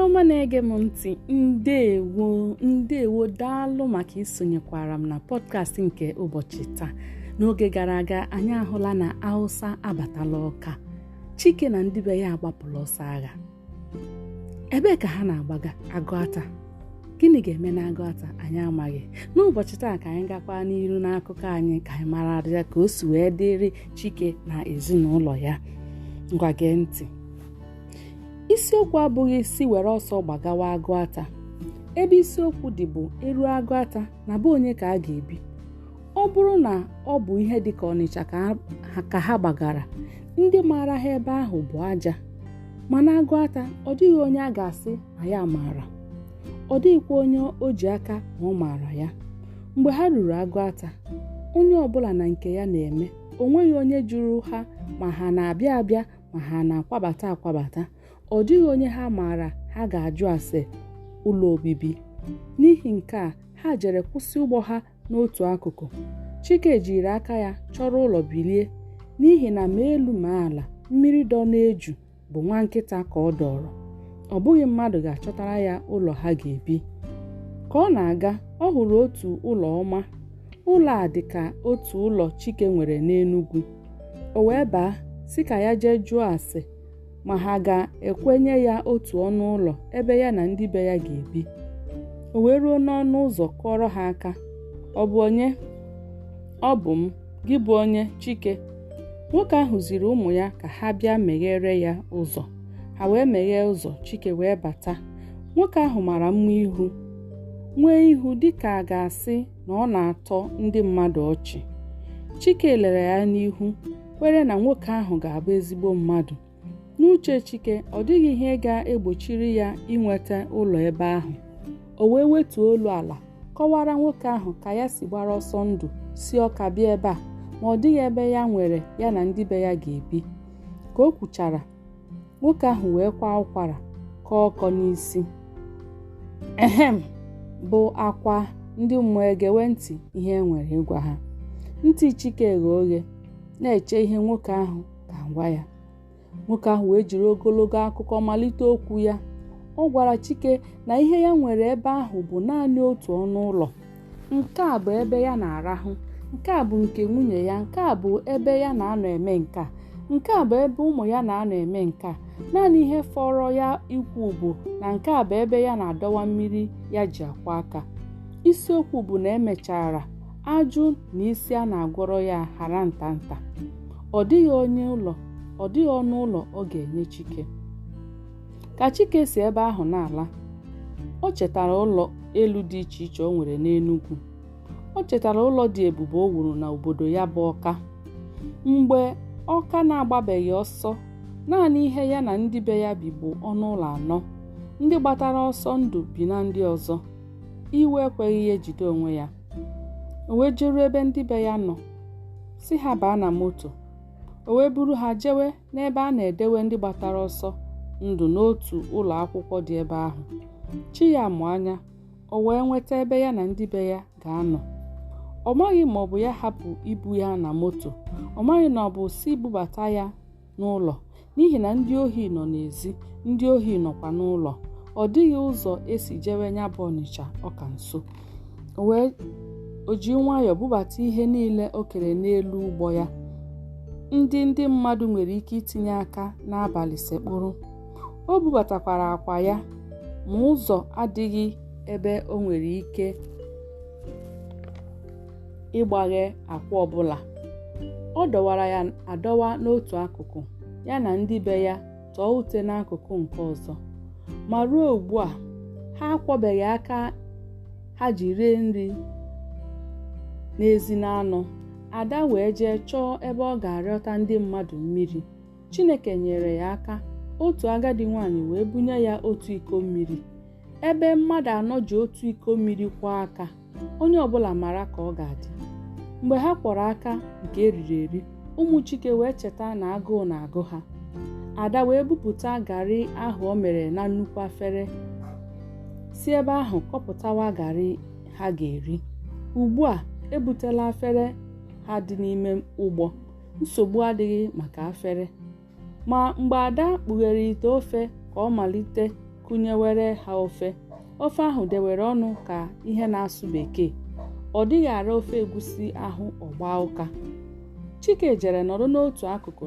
Ọma na-ege m ntị, ndeewo ndeewo, daalụ maka isonyekwara m na pọdkast nke ụbọchị taa. N'oge gara aga, anyị ahụla na Hausa abatala Ọka. Chike na ndị be ya agbapụla ọsọ agha. Ebee ka ha na-agbaga? Agụata. Gịnị ga-eme na Agụata? Anyị amaghị. N'ụbọchị taa ka anyị gakwa n'iru n'akụkọ anyị, ka anyị mara ya ka o si wee dịrị Chike na ezinụlọ ya. Ngwa, gee ntị. Isiokwu abụghị si were ọsọ gbagawa Agụata. Ebe isiokwu dị bụ eru Agụata na be onye ka a ga-ebi. Ọ bụrụ na ọ bụ ihe dịka Ọnịcha ka ha gbagara, ndị maara ha ebe ahụ bụ aja. Mana Agụata, ọ dịghị onye a ga-asị na ya maara. Ọ dịghịkwa onye o ji aka ma ọ maara ya. Mgbe ha ruru Agụata, onye ọbụla na nke ya na-eme. O nweghị onye jụrụ ha ma ha na-abịa abịa, ma ha na-akwabata akwabata. Ọ dịghị onye ha maara ha ga-ajụ ase ụlọ obibi. N'ihi nke a, ha jere kwụsị ụgbọ ha n'otu akụkụ. Chike jiri aka ya chọrọ ụlọ bilie, n'ihi na ma elu ma ala, mmiri dọ n'eju bụ nwa nkịta ka ọ dọrọ. Ọ bụghị mmadụ ga-achọtara ya ụlọ ha ga-ebi. Ka ọ na-aga, ọ hụrụ otu ụlọ ọma. Ụlọ a dị ka otu ụlọ Chike nwere n'Enugwu. O wee baa, sị ka ya jee jụọ ase ma ha ga-ekwenye ya otu ọnụ ụlọ ebe ya na ndị be ya ga-ebi. O wee ruo n'ọnụ ụzọ kụọrọ ha aka. "Ọ bụ onye?" "Ọ bụ m." "Gị bụ onye?" "Chike." Nwoke ahụ ziri ụmụ ya ka ha bịa meghere ya ụzọ. Ha wee meghee ụzọ, Chike wee bata. Nwoke ahụ mara mma ihu, nwee ihu dịka a ga-asị na ọ na-atọ ndị mmadụ ọchị. Chike lere ya n'ihu, kwere na nwoke ahụ ga-abụ ezigbo mmadụ. N'uche Chike, ọ dịghị ihe ga-egbochiri ya inweta ụlọ ebe ahụ. O wee wetuo olu ala kọwara nwoke ahụ ka ya si gbara ọsọ ndụ si Ọka bịa ebe a, ma ọ dịghị ebe ya nwere ya na ndị be ya ga-ebi. Ka o kwuchara, nwoke ahụ wee kwaa ụkwara, kọọ ọkọ n'isi. Ehem bụ akwa ndị mmụọ egewe ntị ihe e nwere ịgwa ha. Ntị Chike ghe oghe, na-eche ihe nwoke ahụ ga-agwa ya. Nwoke ahụ wee jiri ogologo akụkọ malite okwu ya. Ọ gwara Chike na ihe ya nwere ebe ahụ bụ naanị otu ọnụ ụlọ. Nke a bụ ebe ya na-arahụ, nke a bụ nke nwunye ya, nke a bụ ebe ya na-anọ eme nke a, nke a bụ ebe ụmụ ya na-anọ eme nke a. Naanị ihe fọrọ ya ikwu bụ na nke a bụ ebe ya na-adọwa mmiri ya ji akwa aka. Isiokwu bụ na emechara ajụ na isi a na-agwọrọ ya hara ntanta. Ọ dịghị onye ụlọ, ọ dịghị ọnụ ụlọ ọ ga-enye Chike. Ka Chike si ebe ahụ na-ala, o chetara ụlọ elu dị iche iche o nwere n'Enugwu. O chetara ụlọ dị ebube o wuru n'obodo ya bụ Ọka. Mgbe Ọka na-agbabeghị ọsọ, naanị ihe ya na ndị be ya bi bụ ọnụ ụlọ anọ. Ndị gbatara ọsọ ndụ bi na ndị ọzọ. Iwe ekweghị ya ejide onwe ya. O wee jeruo ebe ndị be ya nọ, sị ha baa na moto. O wee buru ha jewe n'ebe a na-edewe ndị gbatara ọsọ ndụ n'otu ụlọ akwụkwọ dị ebe ahụ. Chi ya mụ anya, o wee nweta ebe ya na ndị be ya ga-anọ. Ọ maghị ma ọ bụ ya hapụ ibu ya na moto. Ọ maghị na ọ bụ si bubata ya n'ụlọ, n'ihi na ndị ohi nọ n'ezi, ndị ohi nọkwa n'ụlọ. Ọ dịghị ụzọ esi jewe ya bụ Ọnịcha ọka nso. O wee o ji nwayọọ bubata ihe niile o kere n'elu ụgbọ ya, ndị mmadụ nwere ike itinye aka n'abalị sekpụrụ. O bubatakwara akwa ya, ma ụzọ adịghị ebe o nwere ike ịgbaghe akwa ọbụla. Ọ dọwara ya adọwa n'otu akụkụ, ya na ndị be ya tọọ ute n'akụkụ nke ọzọ. Ma ruo ugbu a, ha akwọbeghị aka ha ji rie nri n'ezi n'anọ. Ada wee jee chọọ ebe ọ ga-arịọta ndị mmadụ mmiri. Chineke nyere ya aka, otu agadi nwaanyị wee bunye ya otu iko mmiri. Ebe mmadụ anọ ji otu iko mmiri kwọọ aka, onye ọbụla mara ka ọ ga-adị. Mgbe ha kwọrọ aka nke eriri eri, ụmụ Chike wee cheta na agụụ na-agụ ha. Ada wee bupụta garị ahụ o mere na nnukwu afere, si ebe ahụ kọpụtawa garị ha ga-eri. Ugbu a ebutela afere ha dị n'ime ụgbọ. Nsogbu adịghị maka afere. Ma mgbe Ada kpughere ite ofe ka ọ malite Kụnyewere ha ofe. Ofe ahụ dewere ọnụ ka ihe na-asụ bekee. Ọ dịghị ara ofe egusi ahụ ọgba ụka. Chike jere nọrọ n'otu akụkụ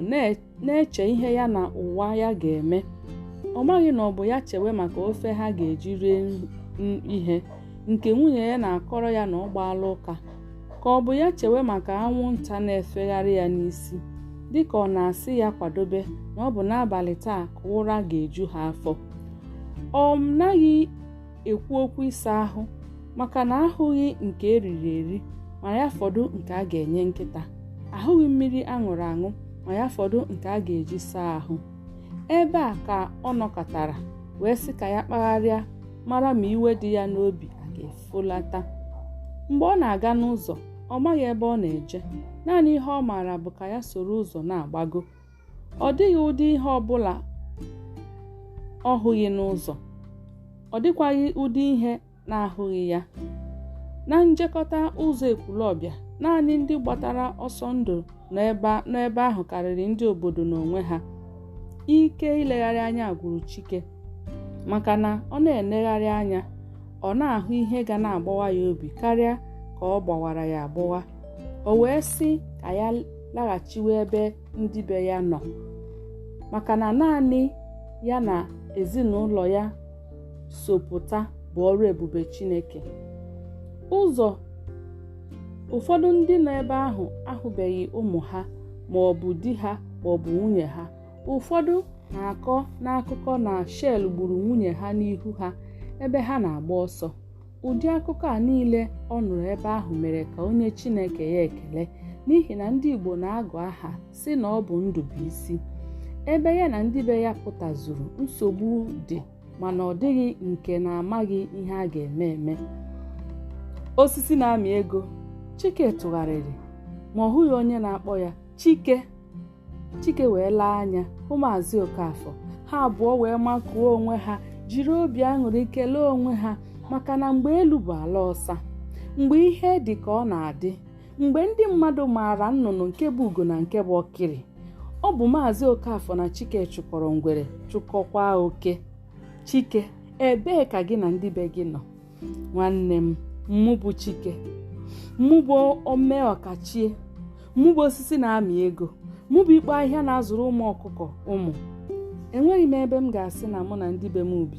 na-eche ihe ya na ụwa ya ga-eme. Ọ maghị na ọ bụ ya chewe maka ofe ha ga-eji rie ihe nke nwunye ya na-akọrọ ya na ọ gbaala ụka, ka ọ bụ ya chewe maka anwụnta na-efegharị ya n'isi, dịka ọ na-asị ya kwadobe na ọ bụ n'abalị taa ka ụra ga-eju ha afọ. Ọ naghị ekwu okwu ịsa ahụ maka na ahụghị nke eriri eri ma ya fọdụ nke a ga-enye nkịta, ahụghị mmiri aṅụrụ aṅụ ma ya fọdụ nke a ga-eji saa ahụ. Ebe a ka ọ nọkọtara wee sị ka ya kpagharịa mara ma iwe dị ya n'obi a ga-efolata. Mgbe ọ na-aga n'ụzọ, ọ maghị ebe ọ na-eje. Naanị ihe ọ maara bụ ka ya soro ụzọ na-agbago. Ọ dịghị ụdị ihe ọ bụla ọ hụghị n'ụzọ. Ọ dịkwaghị ụdị ihe na-ahụghị ya. Na njekọta ụzọ Ekwulọbịa, naanị ndị gbatara ọsọ ndụ n'ebe ahụ karịrị ndị obodo n'onwe ha. Ike ilegharị anya gwụrụ Chike, maka na ọ na-elegharị anya, ọ na-ahụ ihe ga na-agbawa ya obi karịa ka ọ gbawara ya agbawa. O wee sị ka ya laghachiwe ebe ndị be ya nọ, maka na naanị ya na ezinụlọ ya so pụta bụ ọrụ ebube Chineke. Ụzọ ụfọdụ ndị nọ ebe ahụ ahụbeghị ụmụ ha ma ọ bụ di ha ma ọ bụ nwunye ha. Ụfọdụ na-akọ n'akụkọ na Shell gburu nwunye ha n'ihu ha ebe ha na-agba ọsọ. Ụdị akụkọ a niile ọ nụrụ ebe ahụ mere ka onye Chineke ya ekele, n'ihi na ndị Igbo na-agụ aha si na ọ bụ ndụ bụ isi. Ebe ya na ndị be ya pụtazuru, nsogbu dị, mana ọ dịghị nke na-amaghị ihe a ga-eme eme. Osisi na-amị ego. Chike tụgharịrị ma ọ hụghị onye na-akpọ ya. Chike. Chike wee lee anya hụ Maazị Okafọ. Ha abụọ wee makụọ onwe ha, jiri obi aṅụrị kelee onwe ha, maka na mgbe elu bụ ala ọsa, mgbe ihe dị ka ọ na-adị, mgbe ndị mmadụ maara nnụnụ nke bụ ugo na nke bụ ọkịrị. Ọ bụ Maazị Okafọ na Chike chụkọrọ ngwere chụkọkwa oke. Chike, ebee ka gị na ndị be gị nọ? Nwanne m, mụ bụ Chike, mụ bụ omee ọkachie, mụ bụ osisi na-amị ego, mụ bụ ikpo ahịhịa na-azụrụ ụmụ ọkụkọ ụmụ. Enweghị m ebe m ga-asị na mụ na ndị be m bi.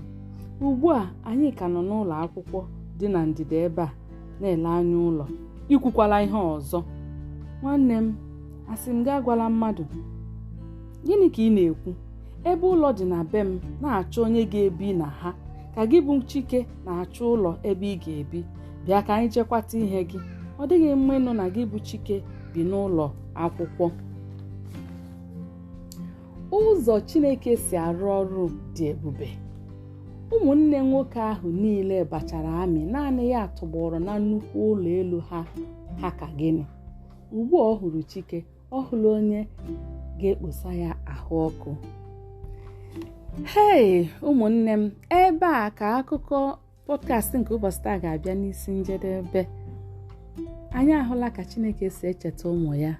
Ugbu a anyị ka nọ n'ụlọ akwụkwọ dị na ndịda ebe a na-ele anya ụlọ. Ikwukwala ihe ọzọ. Nwanne m, asị m gị agwala mmadụ. Gịnị ka ị na-ekwu? Ebe ụlọ dị na be m na-achọ onye ga-ebi na ha, ka gị bụ Chike na-achọ ụlọ ebe ị ga-ebi. Bịa ka anyị chekwata ihe gị. Ọ dịghị mma ịnụ na gị bụ Chike bi n'ụlọ akwụkwọ. Ụzọ Chineke si arụ ọrụ dị ebube. Ụmụnne nwoke ahụ niile bachara amị, naanị ya tụgbọrọ na nnukwu ụlọ elu ha ha ka gịnị. Ugbu a ọ hụrụ Chike, ọ hụrụ onye ga-ekposa ya ahụ ọkụ. Hei ụmụnne m, ebe a ka akụkọ pọdkastị nke ụbọchị taa ga-abịa n'isi njedebe. Anyị ahụla ka Chineke si echeta ụmụ ya.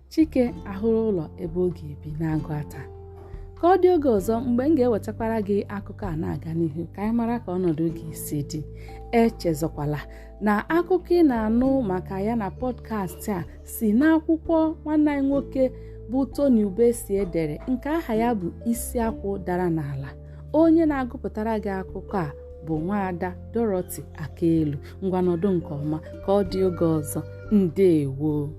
Chike ahụrụ ụlọ ebe ọ ga-ebi na-agụ ata. Ka ọ dị oge ọzọ mgbe m ga-ewetakwara gị akụkọ a na-aga n'ihu, ka anyị mara ka ọnọdụ gị si dị. Echezọkwala na akụkọ ị na-anụ maka ya na pọdkastị a si n'akwụkwọ nwanne anyị nwoke bụ Tony Ubesie edere, nke aha ya bụ Isi Akwụ Dara N'Ala. Onye na-agụpụtara gị akụkọ a bụ Nwaada Dorothy Akaelu. Ngwa nọdụ nke ọma, ka ọ dị oge ọzọ. Ndewo.